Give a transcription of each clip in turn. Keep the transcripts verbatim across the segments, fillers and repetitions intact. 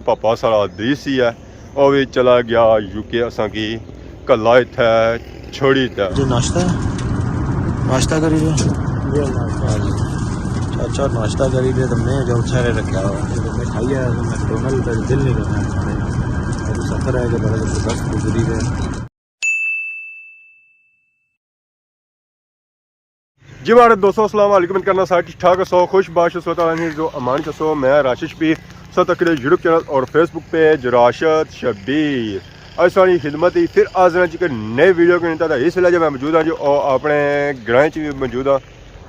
پاپا ساڑا دیسی ہے، او وی چلا گیا یو کے، اساں کی کلا اتھے چھوڑی تے۔ جو ناشتہ ہے، ناشتہ کری رہے؟ جی، ناشتہ۔ ہاں جی۔ اچھا، ناشتہ کری رہے تو میں جو اتھے رکھیا ہوا۔ میں کھائی آیا تو میکڈونلڈ تے دل نہیں کرنا کھانے کا۔ ابھی سفر ہے کہ بڑا زبردست گزری رہے۔ جی ماڑے دوستو، السلام علیکم، امید کرنا سارے ٹھیک ٹھاک ہسو، خوش باش ہسو، تعالیٰ نے جو امان چ ہسو۔ میں راشد شبیر، سو تکڑے یوٹیوب چینل اور فیس بک پیج راشد شبیر۔ اج ساری خدمت ہی پھر حاضر ہاں جی کہ نئے ویڈیو کے نتا۔ اس ویلے جو میں موجود ہاں جو او اپنے گرائیں چ بھی موجود ہاں،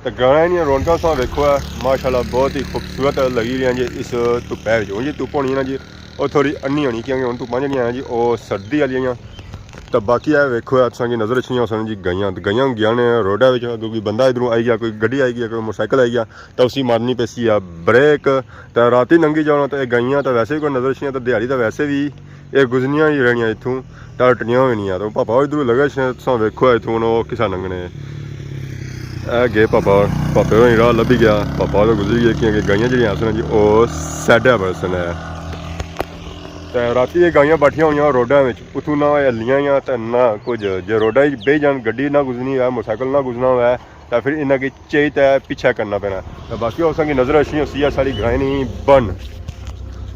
تے گرائیں نیاں رونقاں ساں ویکھو ہے، ماشاءاللہ بہت ہی خوبصورت لگی رہی ہیں جی اس دھپے وچ۔ ہن جی دھپ ہونی ہے نا جی، او تھوڑی انی ہونی، کیونکہ ہن دھپاں جیڑھیاں ہیں جی او سردی آلیاں ہیں۔ تے باقی اے ویکھو، اے تساں کی نظر اچھنیاں ہوسن جی گائیاں، تے گائیاں گیاں نے روڈا وچ، اگر کوئی بندہ ادھروں آئی گیا، کوئی گڈی آئی گیا، کوئی موٹر سائیکل آئی گیا، تے اسی مارنی پیسی آ بریک۔ تے راتی لنگھی جانا تے اے گائیاں تے ویسے وی کوئی نظر اچھنیاں، تے دیہاڑی تے ویسے وی اے گزرنیاں ہی رہنیاں اتھوں، تے ہٹنیاں وی نہیں آ۔ تے پاپا ادھروں لگے اچھنے، تساں ویکھو اے اتھوں ہن او کسا لنگھنے۔ اے گئے پاپا، پاپے ہوئی راہ لبھی گیا، پاپا تے گزری گئے، کیونکہ گائیاں جیڑھیاں آسن جی او سیڈے بسن ہے۔ تے راتی اے گائیاں بیٹھیاں ہوئیاں روڈاں وچ، اتھوں نہ اے ہلیاں یا تے نہ کچھ۔ جے روڈاں وچ بہی جان، گڈی نہ گزرنی ہووے، موٹر سائیکل نہ گزرنا ہووے، تے پھر انہاں کی چائی تے پیچھے کرنا پینا۔ تے باقی اساں کی نظر اچھنی ہوسی اے ساڑی گرائیں نی بن۔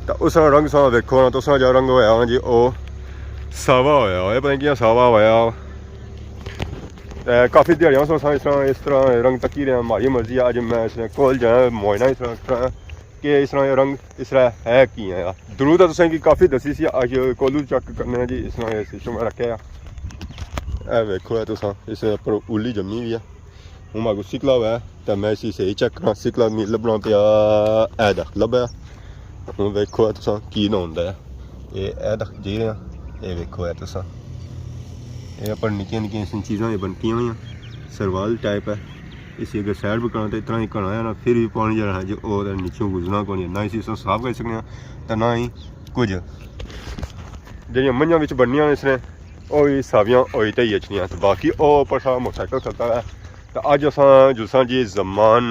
تے اس رنگ ساں ویکھو نا، تساں جا رنگ ہویا ہوا جی او ساوا ہویا ہوا، پتہ نہیں کیاں ساوا ہویا۔ تے کافی دیہاڑیاں سوں اساں اس طرح، اس طرح رنگ تکی رہے ہیں۔ ماڑی مرضی اج میں اس نے کول جانا، معائنہ اس طرح کراں کہ اس طرح رنگ اس طرح ہے کی ہے۔ درود ہے تساں کی کافی دسی سی، اج کولو چیک کرنے ہیں جی، اس طرح سسٹم رکھے آ۔ اے ویکھو اے تساں، اس اپر اولی جمی ہوئی ہے۔ ہن میں کو سکلا ہوا ہے، تے میں اسی صحیح چیک کراں۔ سکلا می لبنا پیا، اے دا لبا۔ ہن ویکھو اے تساں کی نہ ہوندا ہے۔ اے، اے دا جی رہا، اے ویکھو اے تساں۔ اے اپر نکیاں نکیاں اس چیزاں بنتیاں ہوئیاں، سروال ٹائپ ہے۔ اسی اگر سائیڈ پر کراں تے اتنا ہی گھنا ہے نا، پھر بھی پانی جیڑھا ہے جو او تے نیچوں گزرنا کوئی نہیں، نہ اسی اساں صاف کری سکنے ہاں، تے نہ ہی کچھ جیڑھیاں منجھاں وچ بننیاں اس نے، او وی ساویاں ہوئی تے ہی اچھنیاں۔ تے باقی او اپر ساڑا موٹر سائیکل کھلتا ہے۔ تے اج اساں جلساں جی زمان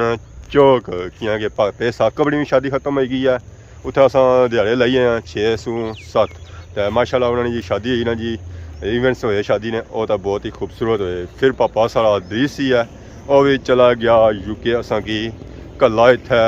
چوک، کیاں کہ پاپے ساقب نی وی شادی ختم ہوئی گئی ہے۔ اتھے اساں دیہاڑے لائی آئے آں، چھ سوں ست۔ تے ماشاءاللہ انہاں نے جی شادی ہوئی نا جی، ایونٹس ہوئے شادی نے، او تاں بہت ہی خوبصورت ہوئے۔ پھر پاپا ساڑا دیسی ہے، او وی چلا گیا یو کے، اساں کی کلا اتھے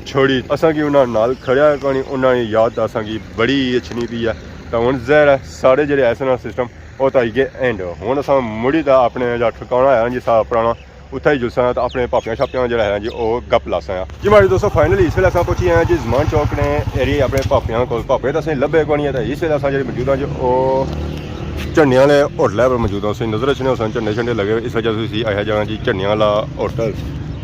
چھوڑی۔ اساں کی انہاں نال کھڑیا کونی، انہاں نی یاد تاں اساں کی بڑی اچھنی پی ہے۔ تاں ہن ظاہر ہے ساڑے جیڑھے ایسے نا سسٹم، او تاں ہوئی گئے اینڈ۔ ہن اساں مڑی تاں اپنے جا ٹھکانہ ہے نا جی ساڑا پرانا، اتھے ہی جلساں تاں اپنے پاپیاں شاپیاں جیڑھا ہے جی او گپ لاساں۔ جی ماڑے دوستو، فائنلی اس ویلے اساں پہنچی ہیں جی زمان چوک نے ایریے اپنے پاپیاں کول۔ پاپے تاں اساں لبھے کونی ہے، تے اس ویلے اساں جیڑھے موجود ہاں جی او جھنڈیاں آلے ہوٹلے پر موجود ہاں۔ اساں نظر اچھنے ہوسن جھنڈے شنڈے لگے ہوئے، اس وجہ سے اسی آخیا جانا جی جھنڈیاں آلا ہوٹل۔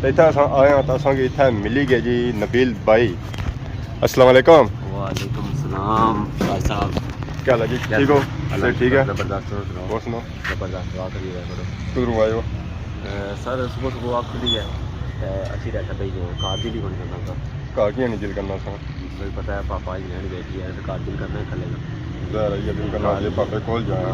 تے اتھے اساں آئے ہاں تاں اساں کی اتھے ملی گئے جی نبیل بھائی۔ السلام علیکم۔ وعلیکم السلام بھائی صاحب۔ کیا حال ہے جی؟ کیا ٹھیک ہو؟ اللہ صحت ٹھیک ہے؟ زبردست، تساں سناؤ؟ اور سناؤ؟ زبردست، دعا کریے کرو۔ کدھروں آئے ہو؟ اے، سر، صبح صبح آپ کھلی ہے۔ اے، اچھی رہتا بھائی جو کار دل ہی بن کرنا تھا۔ کار کیاں نہیں دل کرنا تھا؟ تمہیں پتہ ہے پاپا انگلینڈ بیٹھی ہے، تو کار دل کرنا ہی کھلے گا۔ ظاہر ہے، یہ دل کرنا ہاں۔ چاہیے، پاپے کول جانا۔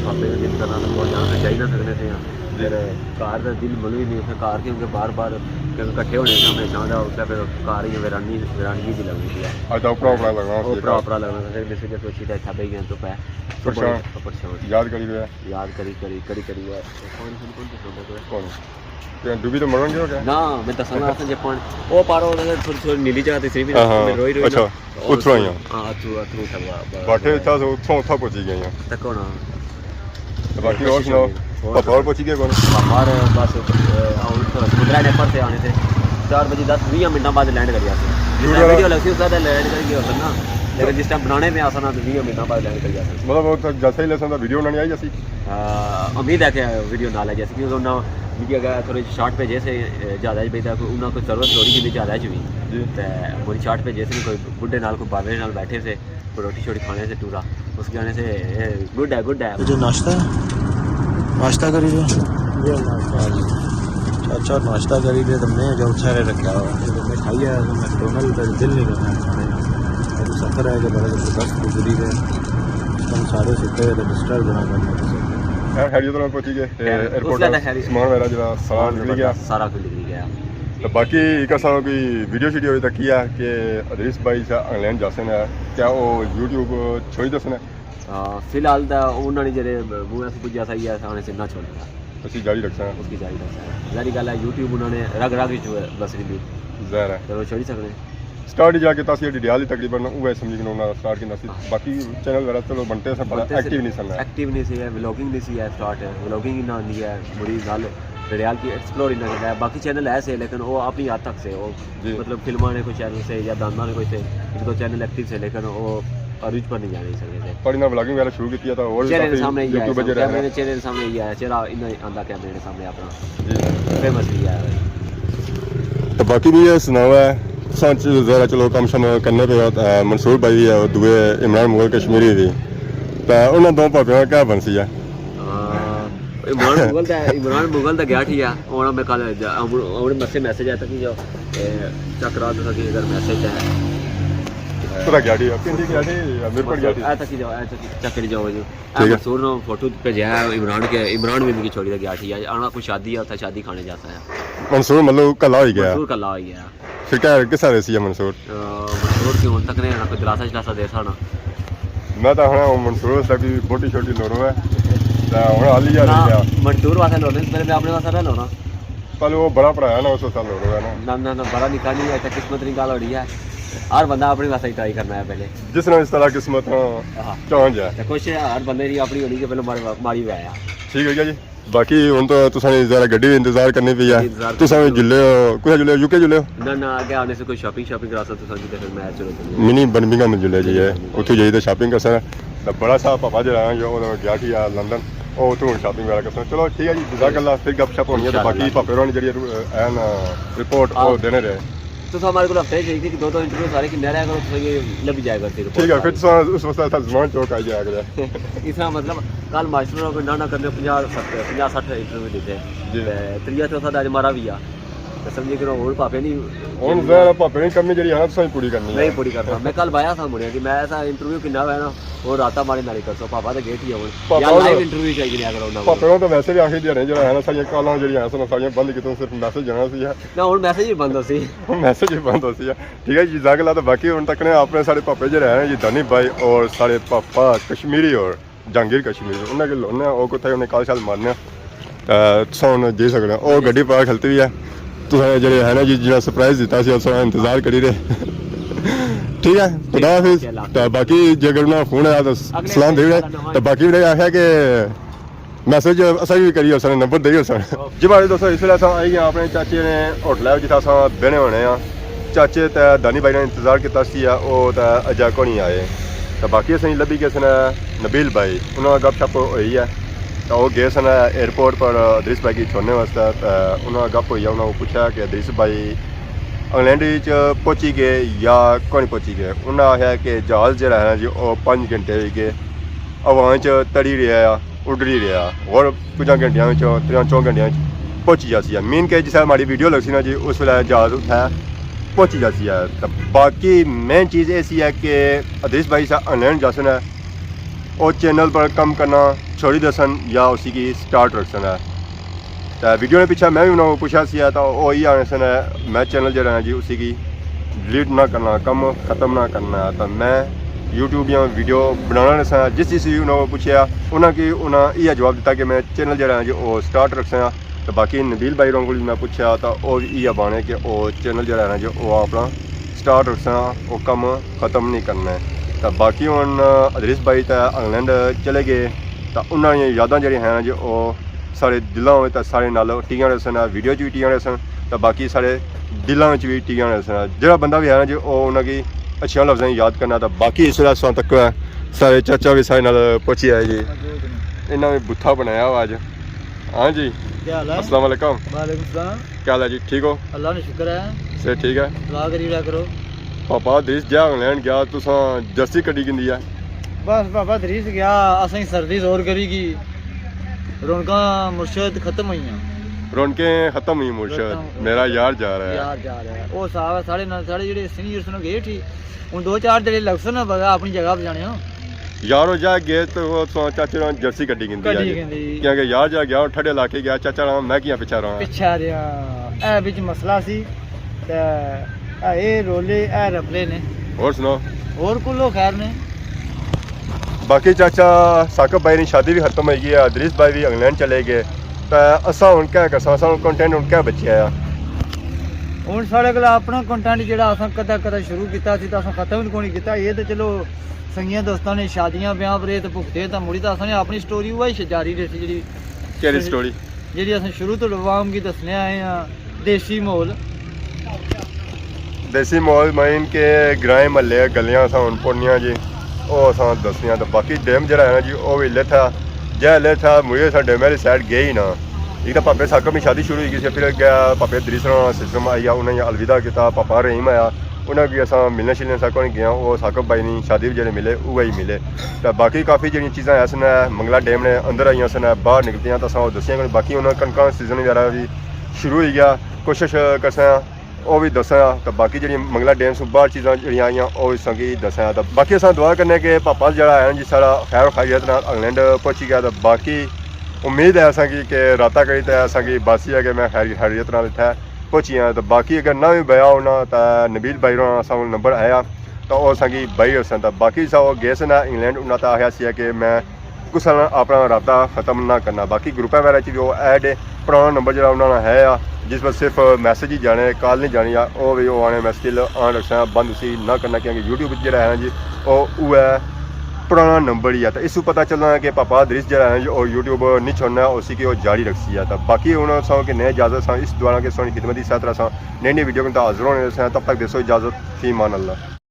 پاپے کا دل کرنا تو کول جانا، جائی نہ سکنے تھے ہم۔ جی۔ پھر کار دا دل ملو ہی نہیں، پھر کار کیونکہ بار بار کیونکہ کٹھے ہونے سے ہمیشہ دا ہوتا ہے، پھر کار ہی ویرانی، ویرانگی جی لگنی سی۔ اج دا اوپرا اوپرا لگنا سی اوپرا کار۔ اوپرا لگنا تھا، پھر میں سوچا سوچی تھا اتھا بہی گیا تو پہ پریشان۔ پریشان۔ یاد کری پیا۔ یاد کری، کری، کری، کری ہے۔ کون سن کون سے سن رہے؟ کون؟ تے ڈوبی تے مرن گیا کیا؟ نہ، میں دساں گا، اساں جے پانی، او پارو، او تھوڑی، تھوڑی نیلی جگہ تے سی بھی ہاں، ہاں، روئی، روئی اچھا، نا۔ او اتھروں آئی ہاں۔ ہاں، اتھروں، اتھروں تھا، با-، با-، باٹے اتھا سو، اتھوں، اتھا پہنچی گئے ہاں۔ تے کون آ؟ تے باقی اور سناؤ، اور پاپا اور پہنچی گئے کون؟ پاپا اور بس، اے، ہن تو سمندر نے پر سے آنے تھے، چار بجے دس، ویہہ منٹاں بعد لینڈ کری آتے۔ جس ٹائم ویڈیو لگسی، اس طرح لینڈ کری گئے ہوتے نا، لیکن جس ٹائم بنانے میں آسان آ، تو ویہہ منٹاں بعد لینڈ کری آتے۔ مطلب، وہ تو جیسے ہی لسن تو ویڈیو بنانی آئی جاسی۔ آ، امید ہے کہ ویڈیو نال آئی جاسی، کیونکہ انہاں مجھے اگر تھوڑے شارٹ بھیجے سے، اے، جہاز اچ بھیجا، کوئی انہاں کوئی ضرورت تھوڑی جی جہاز اچ بھی۔ جی۔ تے میری شارٹ بھیجے سے، کوئی بڈھے نال، کوئی بابے نال بیٹھے سے، کوئی روٹی شوٹی کھانے سے ٹورا، اس جانے سے، اے، گڈ ہے، گڈ ہے۔ جو ناشتہ ہے؟ ناشتہ کری رہے؟ جی، ناشتہ۔ ہاں جی۔ اچھا، ناشتہ کری رہے تو میں جو اتھے رکھیا ہوا، میں کھائی آیا، تو میکڈونلڈ تے دل نہیں کرنا کھانے کا۔ اب سفر ہے کہ بڑا زبردست گزری گیا۔ ہم سارے ستے ہوئے تے ڈسٹرب بنا کرنا۔ خیر، خیریت نال پہنچی گئے، اے، خیر، ایئرپورٹ اس ویلے خیر۔ سامان وغیرہ جڑا سارا سامان نکلی گیا۔ زبردست، سارا کچھ نکلی گیا۔ تو باقی ایک اساں کوئی ویڈیو شیڈیو ہوئی تکی ہے کہ ادریس بھائی سا انگلینڈ جاسن ہے، کیا وہ یوٹیوب چھوڑی دسن ہے؟ ہاں، فی الحال تاں انہاں نے جڑے منہ سے پجا سا، یہ آنے سے نہ چھوڑنا۔ اسی جاری رکھساں۔ اس کی جاری رکھساں۔ ظاہری گل ہے، یوٹیوب انہاں نے رگ رگ وچ بسنی دی۔ ظاہر ہے۔ چلو، چھوڑی سکنے۔ سٹارٹ جا کے تاسی ڈڈیال ہی تقریباً اوہے سمجھی کنوں انہاں سٹارٹ کیتا سی۔ باقی چینل وغیرہ چلو بنتے سن، پر بنتے سے ایکٹیو نہیں سن۔ ایکٹیو نہیں سی، ولاگنگ نہیں سی ہے سٹارٹ۔ ولاگنگ انہاں دی ہے، بڑی گل ڈڈیال کی ایکسپلور انہاں کرنا ہے۔ باقی چینل ہے سے، لیکن وہ اپنی حد تک سے، وہ جی۔ مطلب فلماں نے کوئی چینل سے یا دانداں نے کوئی سے، ایک دو چینل ایکٹیو سے، لیکن وہ عروج پر نہیں جانے سکے تھے۔ پر انہاں ولاگنگ وغیرہ شروع کی ہے تو اور بھی چہرے کافی سامنے ہی آیا یوٹیوبر سا، جڑے ہیں۔ کیمرے نے چہرے سامنے ہی آیا، چہرہ انہاں ہی آندا کیمرے نے سامنے اپنا۔ جی۔ فیمس بھی ہے۔ تو باقی بھی یہ سناؤ ہے، سانچ ذرا چلو کم شم کرنے پہ ہو، اے، منصور بھائی بھی ہے، اور دوئے عمران مغل کشمیری بھی۔ تو انہاں دو پاپیاں کا کیا بن سی ہے؟ ہاں، عمران مغل دا، عمران مغل دا گیا ٹھیک ہے۔ اور میں کل جا-، ہن، ہن میسج، میسج آیا تک جو، اے، چیک کرا تو سکی اگر میسج ہے۔ پورا گیا ٹھیک ہے، پنڈی گیا ٹھیک ہے، میرپور گیا ٹھیک ہے۔ اے تک جاؤ، اے تک چیک کری جاؤ جی۔ اے ٹھیک ہے۔ منصور نے فوٹو بھیجا ہے عمران کے، عمران بھی مجھے چھوڑی دا گیا ٹھیک ہے۔ آنا کوئی شادی ہے، اتھا شادی کھانے جاتا ہے۔ منصور مطلب کلا ہوئی گیا۔ منصور کلا ہوئی گیا۔ پھر کیا، کس طرح سی ہے منصور؟ آ، منصور کی ہن تک نے کوئی دلاسا شلاسا دے سا نا۔ میں تو آخنا ہوں منصور اس کی بوٹی شوٹی لورو ہے۔ تے ہن حالی جا نہ، رہی ہے۔ منصور واسطے لونے، پہلے میں اپنے واسطے نہ لونا۔ پہلے وہ بڑا بھرا ہے نا، اس واسطے لورو ہے نا۔ نہ، نہ، نہ، بڑا نکا نہیں ہے، تے قسمت نی گل ہونی ہے۔ ہر بندہ اپنے واسطے ہی ٹرائی کرنا ہے پہلے۔ جس نے اس طرح قسمت ہاں۔ چاہن جائے۔ تے کوشش ہر بندے دی اپنی ہونی کہ پہلے ماری، ماری ہویا۔ ٹھیک ہو گیا جی۔ باقی ہن تو تساں نے ذرا گڈی انتظار کرنی پئی ہے۔ انتظار تساں کرنی جلے ہو، کتھے جلے ہو؟ یو کے جلے ہو؟ نہ، نہ، اگے آنے سے کوئی شاپنگ شاپنگ کرا سا تساں جی، تے پھر میں چلو چلو۔ منی برمنگھم جلے جی ہے، منی برمنگھم۔ اتھوں جائی تے شاپنگ کرساں۔ تے بڑا سا پاپا جڑا ہے جو او گیا ٹھی ہے لندن، او اتھوں شاپنگ وغیرہ کرساں۔ چلو ٹھیک ہے جی، جزاک اللہ، پھر گپ شپ ہونی ہے۔ تے انشاءاللہ۔ باقی پاپے ہوراں نی جڑی ہے نا رپورٹ، او ہاں۔ دینے رہے۔ تساں ہمارے کول ہفتے چ ایک دو دو انٹرویو سارے گھندے رہیا کرو، تساں کی لبھی جایا کرسی رپورٹ ٹھیک ہے، پھر ساری۔ تساں اس وقت اتھا زمان چوک آئی جایا کرے۔ اس طرح مطلب کل ماسٹر ہوراں کوئی نہ نہ کرنے پنجاہ ستر، پنجاہ سٹھ انٹرویو دیتے۔ جی۔ تے تریا چوتھا تے اج مارا وی آ۔ تے سمجھی کرو ہن پاپے نی ہن ظاہر ہے پاپے نی کمی جڑی ہے نا تساں کی پوری کرنی ہے۔ نہیں پوری کرنا۔ میں کل بایا سا مڑیا کہ میں ایسا انٹرویو گھننا ہویا نا، ہن راتا مارے نالی کرسو، پاپا تے گئے ٹھی ہن۔ پاپا یا ہن لائیو انٹرویو چاہیے نیا کرو انہاں پاپے کول۔ ہن تے ویسے وی آخری دیہاڑے جڑا ہے نا ساریاں کالاں جڑیاں ہیں سن ساریاں بند کیتیاں، صرف میسج جانا سی ہے۔ نہ، ہن میسج ہی بند ہوسی۔ میسج ہی بند ہوسی ہے۔ ٹھیک ہے جی، جزاک اللہ۔ تے باقی ہن تک نے اپنے ساڑے پاپے جڑے ہیں جی دانی بھائی اور ساڑے پاپا کشمیری اور جہانگیر کشمیری، انہاں کے لونے او کتھے انہیں کال شال مارنے۔ تے تساں ہن جی سکنے او گڈی پا کھلتی ہوئی ہے۔ تساں جڑے ہے نا جی جڑا سرپرائز دیتا سی، اساں انتظار کری رہے۔ ٹھیک ہے، خدا حافظ۔ تے باقی جے اگر انہاں فون آیا تو سلام دے۔ تے باقی انہیں آخیا کہ میسج اساں وی کریے، اساں نے نمبر دئیے اساں۔ جی ماڑے دوستو، اس ویلے اساں آئی گئے اپنے چاچے نے ہوٹل ہے، جتھے اساں بہنے ہونے آں۔ چاچے تے دانی بھائی نے انتظار کیتا سی، او تے اجا کونی آئے۔ تے باقی اساں لبھی گئے سن نبیل بھائی، انہاں نال گپ شپ ہوئی ہے۔ تے او گئے سن ایئرپورٹ پر ادریس بھائی کی چھوڑنے واسطے۔ تے انہاں نال گپ ہوئی ہے، انہاں کو پوچھا کہ ادریس بھائی انگلینڈ وچ پہنچی گئے یا کونی پہنچی گئے۔ انہاں آخیا کہ جہاز جڑا ہے نا جی، او پنج گھنٹے ہوئی گئے ہوا وچ تڑی رہیا ہے۔ اڈری رہیا، اور کچھ گھنٹیاں وچ، تریاں چوں گھنٹیاں وچ پہنچی جاسی ہے۔ مین کہ جس ویلے ماڑی ویڈیو لگسی نا جی، اس ویلے جہاز اتھے پہنچی جاسی ہے۔ تے باقی مین چیز اے سی ہے کہ ادریس بھائی سا انگلینڈ جاسن ہے، او چینل پر کم کرنا چھوڑی دسن یا اسی کی سٹارٹ رکھسن ہے۔ تے ویڈیو نے پچھے میں وی انہاں کو پوچھا سی، تے او ای آنے سن، میں چینل جڑا ہے جی، اسی کی ڈیلیٹ نہ کرنا، کم ختم نہ کرنا۔ تے میں یوٹیوب یا ویڈیو بنانا رہساں۔ جس چیز وی انہاں کو پوچھیا، انہاں کی، انہاں یہ جواب دیتا کہ میں چینل جڑا ہے جی، او سٹارٹ رکھساں۔ تے باقی نبیل بھائی ہوراں کول میں پوچھیا، تے او وی یہ بانے کہ او چینل جڑا ہے نا جی، او اپنا سٹارٹ رکھساں، او کم ختم نہیں کرنا ہے۔ تے باقی ہن ادریس بھائی تے انگلینڈ چلے گئے، تے انہاں دیاں یاداں جڑیاں ہیں نا جی، او ساڑے دلاں وچ تے ساڑے نال ٹکیاں رہسن، ویڈیو چ وی ٹکیاں رہسن، تے باقی ساڑے دلاں وچ وی ٹکیاں رہسن۔ جیڑا بندہ وی ہے نا جی، او انہاں کی اچھیاں لفظاں یاد کرنا۔ تے باقی اس ویلے اساں تک ساڑے چاچا وی ساڑے نال پہنچی آئے جی۔ انہاں وی بوتھا بنایا ہوا اج۔ ہاں جی۔ کیا حال ہے؟ السلام علیکم۔ وعلیکم السلام۔ کیا حال ہے جی؟ ٹھیک ہو؟ اللہ نے شکر ہے۔ صحت ٹھیک ہے؟ دعا کری رہا کرو۔ پاپا ادریس گیا انگلینڈ گیا، تساں جرسی کڈی گھندی ہے؟ بس پاپا ادریس گیا، اساں کی سردی زور کری گئی۔ رونقاں مرشد ختم ہوئیاں۔ رونقیں ختم ہوئی مرشد، ختم ہوئی۔ میرا یار جا رہا ہے۔ یار جا رہا ہے۔ او صاحب ساڑے نال، ساڑے جڑے سینئر سن گئے ٹھی۔ ہن دو چار جڑے لگسن نا بغیر اپنی جگہ پہ جانے ہو۔ یار او جا گئے تو او تساں چاچے نال جرسی کڈی گھندی کڈی ہے۔ گھندی۔ کیونکہ یار جا گیا، او ٹھڈے علاقے گیا، چاچا رہا، میں کیاں پچھا رہا۔ پچھا رہا۔ اے بچ مسئلہ سی، تے اے رولے، اے رپلے نے۔ اور سناؤ؟ اور کلو خیر نے۔ باقی چاچا ثاقب بھائی نی شادی وی ختم ہوئی گئی ہے، ادریس بھائی وی انگلینڈ چلے گئے۔ تے اساں ہن کیا کرساں، اساں ہن کنٹینٹ ہن کیا بچیا ہے؟ ہن ساڑے کول اپنا کنٹینٹ جیڑا اساں کدا کدا شروع کیتا سی، تے اساں ختم وی کونی کیتا۔ اے تے چلو سنگیاں دوستاں نے شادیاں بیاہ پر اے تے بھگتے تے مڑی تے اساں نے اپنی سٹوری اوہی جاری رہسی جیڑی کیڑی سٹوری؟ جیڑی اساں شروع تو عوام کی دسنے آئے ہاں، دیسی ماحول۔ دیسی ماحول مین کے گرائیں محلے گلیاں اساں ہن پڑھنیاں جی، او اساں دسنیاں۔ تے باقی ڈیم جیڑا ہے نا جی، او وی ہلے تھا، جے ہلے تھا مڑی اساں ڈیم آلی سائیڈ گئے ہی نا۔ ایک تاں پاپے ثاقب نی شادی شروع ہوئی گئی سی، پھر اگے پاپے ادریس ہوراں نا سسٹم آئی گیا، انہاں کی الوداع کیتا، پاپا رحیم آیا، انہاں کی اساں ملنے شلنے سا کونی گئے، او ثاقب بھائی نی شادی وچ جیڑے ملے اوہی ملے۔ تے باقی کافی جیڑیاں چیزاں ایسن منگلا ڈیم نے اندر آئیاں سن، باہر نکلتیاں تاں اساں او دسیاں کونی۔ باقی ہن کنکاں سیزن وغیرہ وی شروع ہوئی گیا، کوشش کرساں او وی دساں۔ تے باقی جیڑی منگلا ڈیم سوں باہر چیزاں جیڑیاں آئیاں او وی تساں کی دساں۔ تے باقی اساں دعا کرنے کہ پاپا جیڑا ہے نا جی ساڑا خیر و خیریت نال انگلینڈ پہنچی گیا۔ تے باقی امید ہے اساں کی کہ رابطہ کری تے اساں کی باسی ہے کہ میں خیر خیریت نال اتھے پہنچی آں۔ تے باقی اگر نہ وی بیا ہونا تے نبیل بھائی ہوراں اساں کول نمبر ہے آ، تے او اساں کی بھائی ہوسن۔ تے باقی سا او گئے سن انگلینڈ، انہاں تے آخیا سی کہ میں کسے نال اپنا رابطہ ختم نہ کرنا۔ باقی گروپاں وغیرہ چ وی او ایڈ ہے، پرانا نمبر جیڑا انہاں نا ہے آ، جس پر صرف میسج ہی جانے، کال نہیں جانی آ، او وی او آنے میں سٹل آن رکھساں، بند اسی نہ کرنا، کیونکہ یوٹیوب جیڑا ہے نا جی، او اوہ پرانا نمبر ہی ہے۔ تے اس سوں پتہ چلنا ہے کہ پاپا ادریس جیڑا ہے نا جی، او یوٹیوب نہیں چھوڑنا، اسی کی او جاری رکھسی ہے۔ تے باقی ہن اساں کہ نئے اجازت ساں، اس دعا کہ سونی خدمت دی ساتھ رہساں، نئی نئی ویڈیو کن حاضر ہونے رہساں۔ تب تک دیسو اجازت، فی امان اللہ۔